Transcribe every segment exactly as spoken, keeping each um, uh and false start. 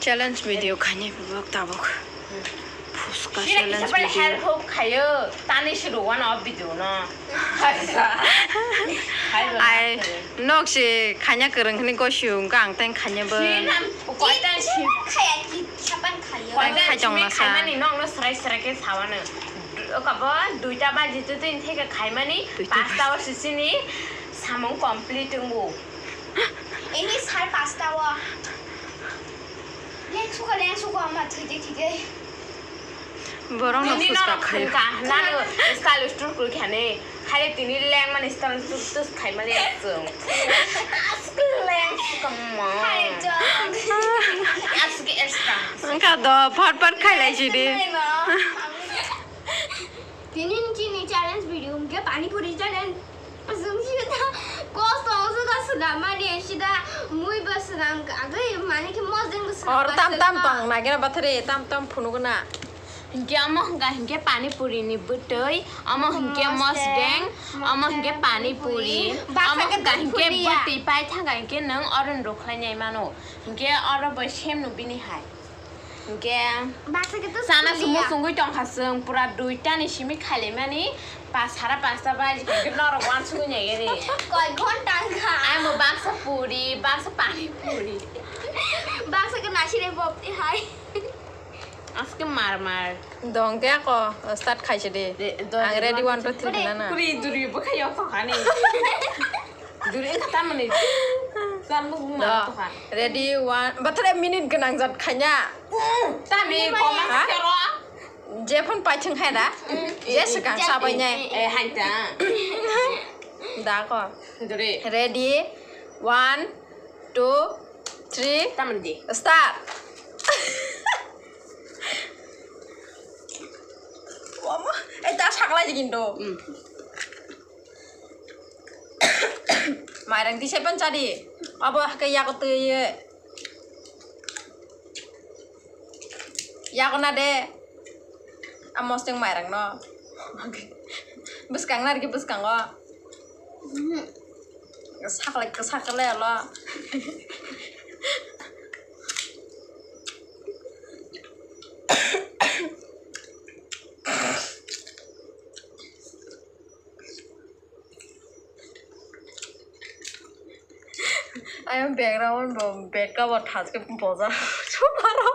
Challenge video khainai bibak tabuk. Phuska challenge video. Help khayo, tani si rwano video no. Hai sa. Hai ba. Ai, nok si khaina kwrwng hini gosio, wngkha ang tang khaina bo. Koi tang si. Khaya ki, sapan khayo. Koi tang si khaitong nasa. Khaimani nok no srai srai khe sawano. Oka bo duita baji tu tin theke khaimani, duita pasta o sisini samung complete wngo. Ini sar pasta o. Leng suka, leng suka, ama thwide thwide. Borok no phuska khai. Nani style stur kul khane. Khai tini leng mani style stur tus khai mali asung. Ask leng suka ma. Hai jong. Ask extra. Angka do phat phat khai lai si di. Tini chini challenge video ke pani puri challenge. Asung sida kosto suda suda mari sida mui ba suda agri mani ke mos deng suda. Or tam tam tong na gera bathare tam tam phunu gana. Hinkhe amo hingka hinkhe pani puri ni bwtwi, amo hinkhe mos deng, amo hinkhe pani puri, amo hingka hinkhe bwtwi pai thangka hinkhe nwng oro rwkhlai nai mano. Hinkhe oro bo sem no bini hai. Hinkhe baksa khe to chana sulia. Sumo sungwi tongkha chwng pura duita ni simi khailaimani pa sara pasta baji hinkhe norok wansugwi nai gari. Koi ghonta wngkha. Amo baksa puri, baksa pani puri. Baksa khe nasire bopti hai. Aske mar mar. Dong khe ako start khaise de. Ang ready one, two, three na na. Puri duri bo khayo to hani. Duri wngkha tamoni. Chal nuk ma to kha. Ready, one. Bathare minute gwnang jat khanya. Tami koma kero. Jephun paithung hai da. Je swkang sabai nai. Eh, hai ta. Da ko. Duri. Ready, one, two, three. Tamoni di. Start. Wama, eh, ta saklai di kintu. Mairang tisai pan chadi. Abo hakai yago twi ye. Yago na de. Amo seng mairang no. Bwskang na riki bwskango. Saklai kwsa kwlai alo. Ayang background bo bed cover thaske boja. Sumaro.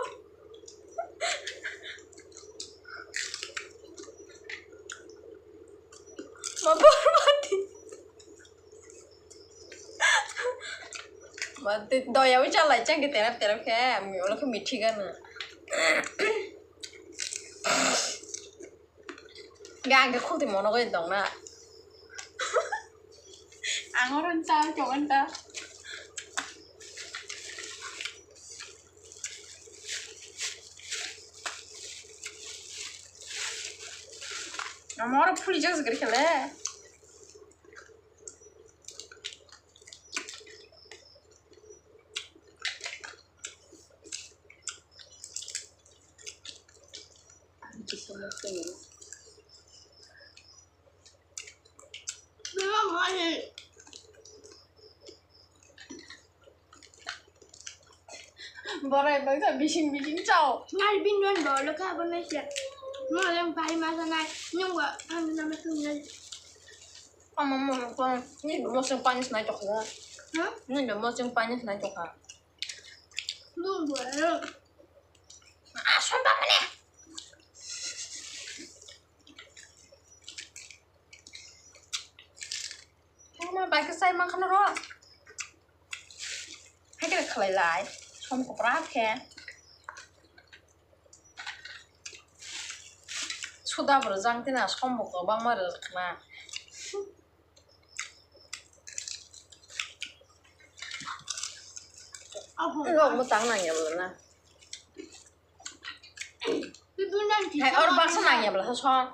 Ma bormati. Mati doya wi chalai chang ke terap terap khe, mi olo khe mithi gana. Ga ang khe khukti mono goi tong na. Ang oro nta, chong nta. Ama oro phuli jak jak khe le. Borai bangsa bising bising chao. Nai bin don bolo ka bo nai sia. Mo yang pai ma sa nai. Nyong wa ang na ma tu nai. Ama mo ko ni mo sing panis nai chok ha. Ha? Ni mo sing panis nai chok ha. Mo bo. Ah, somba mane. Ama bai khe chai mankha noro. Hai khe khlai lai. Som kopra khe. Suda bo rwjang tei na som bo kwbangma rwkha na. Abo. Rok bo tang nang ya bwla na. Hai, or baksa nang ya bwla sa som.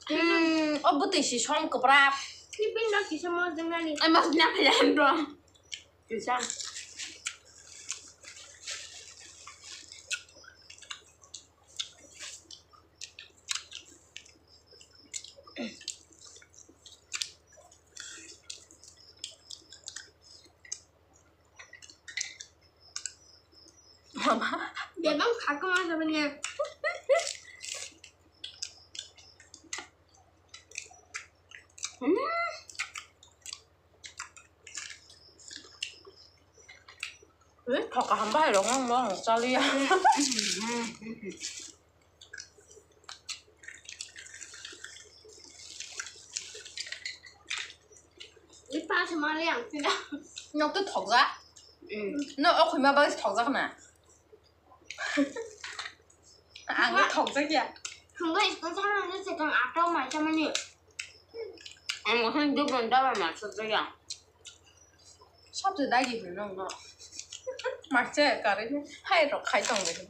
Hmm, o bwtwi si som kwprap. Tipin no kisa mos deng nani. Ai, mos deng nani ya bro. Kisa. Mama. Aku mah sebenarnya. Hmm. Eh, thok kaham bahai rok nang bo chaliya. Ni pa se mali ang sida. Nok to thokjak. Hmm. No, o khoi ma bagwi thokjak na. Ang thokjak ya. Hwnba school thangna se kang ato mai chamani. Ang mokhang duk ron dawa ma thokjak ya. Sabse dagi hwnwi nongno. Makse karwi hai rok khai tongwi.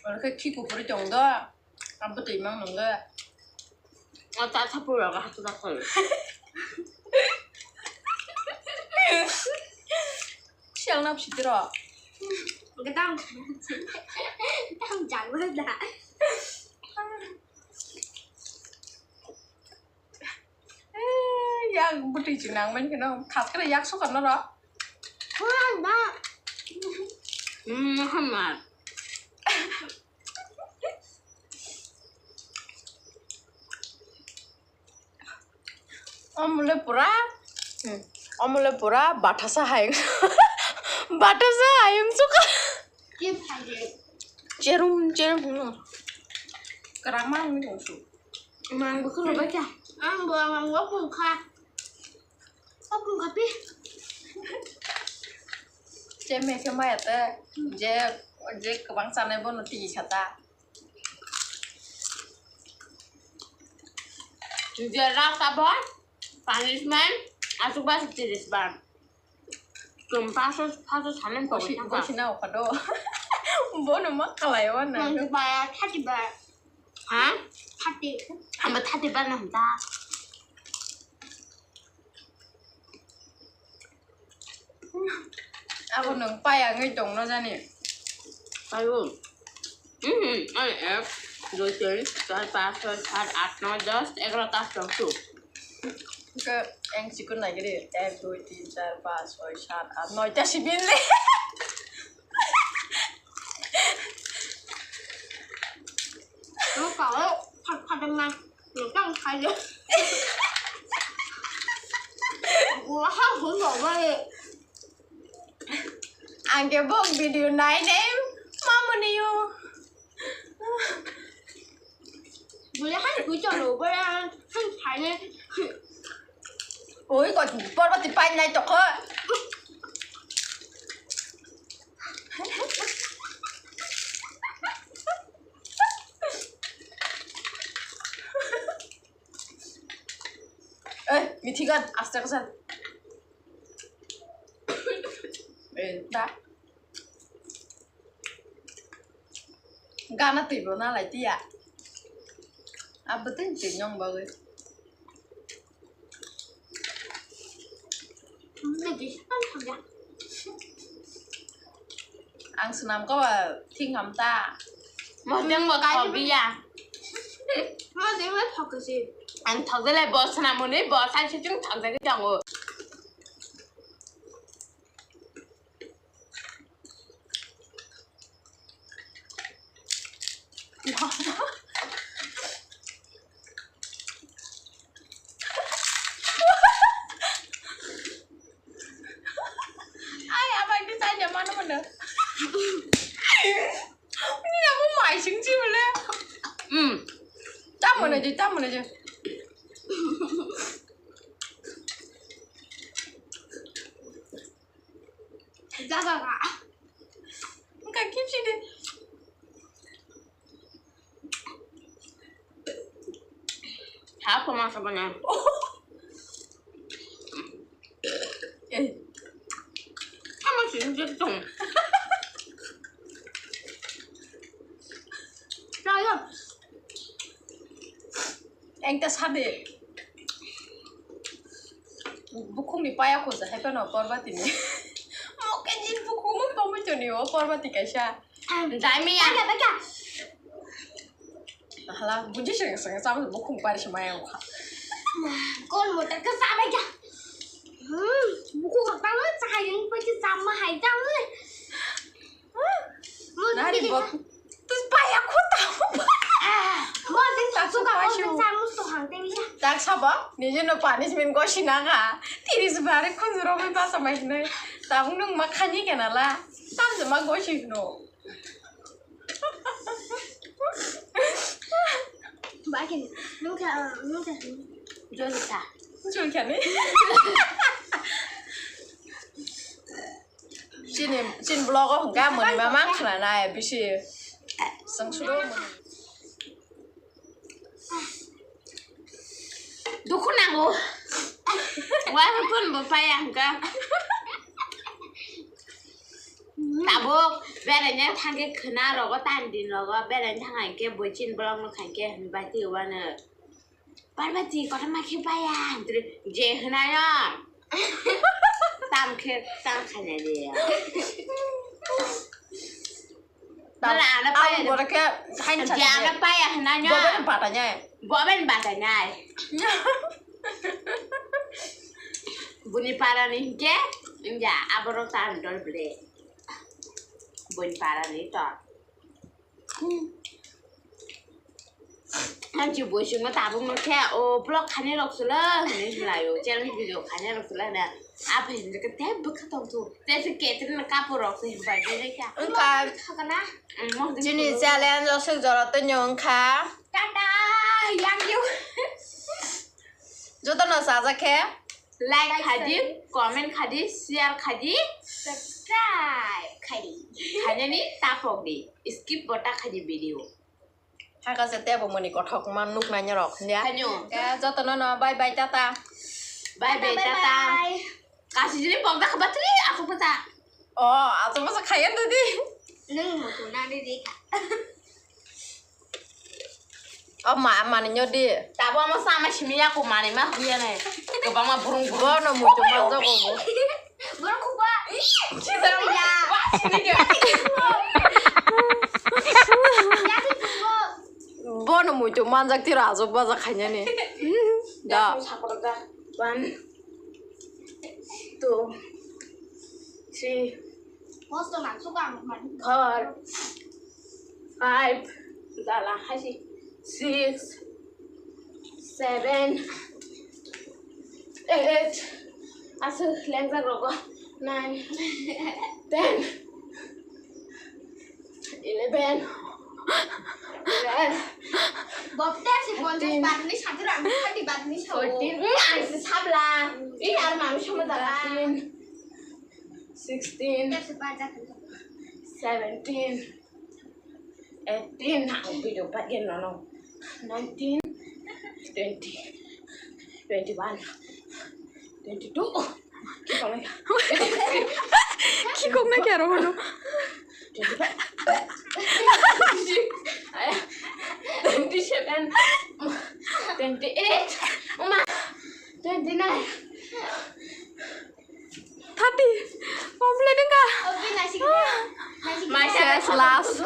Oro khe khi kuphurwi tong do. Abo twi mang nong do. O ta thapu rok ha ta khol. Sial na psitiro. Gedang. Gedang jago da. Eh, yak bwtwi chwng nang mani kheno, thas khe yak sokha norok. Khorang da. Hmm, hamar. Omo le pura, hmm, omo le pura bathasa hai. Bathasa hai wng sukha. Ke phaide. Cherum, cherum hwno. Kwrak ma wngwi tong su. Mang bo khulumbai kha. Ang bo, ang bo pung kha. Bo pung kha pi. Che me khe maya te, je, je kwbang chanai bono tigi kha ta. Je rasta bo punishment aswk ba tiris bar. Chwng paso, paso sanen Bosi, pogwi thangkha. Bosi na okha do. Bono ma khalai o na. Nang baya thirty bar. Ha? Thirty. Amba thirty bar na hwnta. Abo nwng paya wngwi tongno jani. Paio. Mhm, ai, ek, dui, tin, char, panch, choi, sat, aat, noi, dos, egaro ta, chwng, su. Hwnkhe ang chikon naigiri, ek, dui, tin, char, panch, choi, sat, aat, noi ta sibin le. Ang kau phak phak na, nwng tang khai le. Gua ha hu no ba le. Ang khe bok video nai nai mamani o. Bole han kui chalo bole han khai ne. Oi ko porba ti pai nai to ko. Eh, mithigan aste kasa. Eh, da. Gana twi bo na lai tiya. Abo tei twi nyong bagwi. Ang swnam ko ba thik ham ta. Moteng bo thok biya. Moteng bo thok si. Ang thok de lai bo swnam mwnwi bo sai se chung thok de tongo. Ai, abai ni tanya mana mana. Ini aku maising sih boleh. Hmm. Tamu aja, tamu aja. Jaga ka. Engka kimchi de. Hako masa bana. Eh. Kama sih injek dong. Saya. Engta sade. Bukhukni paya khoja hai phano Parbati ni. Mokhe jin bukhuk no tongwi toni o Parbati kaisa. Dai miya. Hala buji seng seng sam bukhuk pari se maya kha. Kol motor ka sa bai kha. Hmm, buku kok talo cahayang pasti sama hai talo. Nari bot. Terus payah ku tahu. Ah, mau sing tak suka mau sing sama tuh hang temi ya. Tak sabo, nije no punishment ko sinaga. Tiris bare khunjuro mi basa mai sinai. Tabung nung makhani kenala. Tam jema gosi no. Bakin, nung kha, nung kha. Jolita. Jolita ni. Chini, chini vlog o hwnkha mwnwi ma mang khna nai bisi. Swng suru mwnwi. Dukhu nango. Waiphano bo paya hwnkha. Tabuk beraina thangkhe khwna rogo tani din rogo beraina thang hai khe bo chini vlog no khai khe hwnba twi wano. Parvati, kotorma khe paya, hwntre je hwnayo. Tam khe, tam khaina de. Tam, mala ana paya. Abo bore khe hain je ana paya hwnayo. Bo bene bata nyai. Bo bene bata nyai. Buni para ni hingke, ya, aborok tam dol ble. Buni para ni to. Hamchi boisingno tabukno khe o vlog khainai rok swlwng hinwi swlaio, challenge video khainai rok swlwng hinwi. Aphai hinwi khe tei bwkha tongthu, tei se Catherine kapu rok se hinwi bai bai kha. Wngkha. Khakana. Chini challenge o swk jora twi nw wngkha. Tata, yang you. Jotono sajak khe. Like khaidi, comment khaidi, share khaidi, subscribe khaidi. Khainani tapok di, skip bo ta khaidi video. Hakase tebo moni kothok ma nuk nai norok ya. Khainyo. Ya, jotono no bye bye tata. Bye bye tata. Kasi jini pokda khabatri aku pata. Oh, aku masa khayan tadi. Nung mutu nani deka. O ma, mani nyo di. Tabo amo sama simi ya ko mani ma huya ne. Kebang ma burung burung. Bono muchung manjak o bo. Borok khuba. Sida ya. Bono muchung manjak tiro aswk baja khainani. Da. One, two, three, four, five, dala haisi, six, seven, eight, aswk lengjak rogo, nine, ten, eleven, twelve, Bobte si ponchas thirteen, badni satur ang thirty badni sao. Fourteen, ang si sabla. I ar mami sama daga. Thirteen, sixteen, seventeen, eighteen, ang video pa gen nono. Nineteen, twenty, twenty-one, twenty-two. Kikoknai khe aro hwno. Twenty-seven, twenty-eight, twenty-nine. Thirty. Complete wngkha. Maisa last.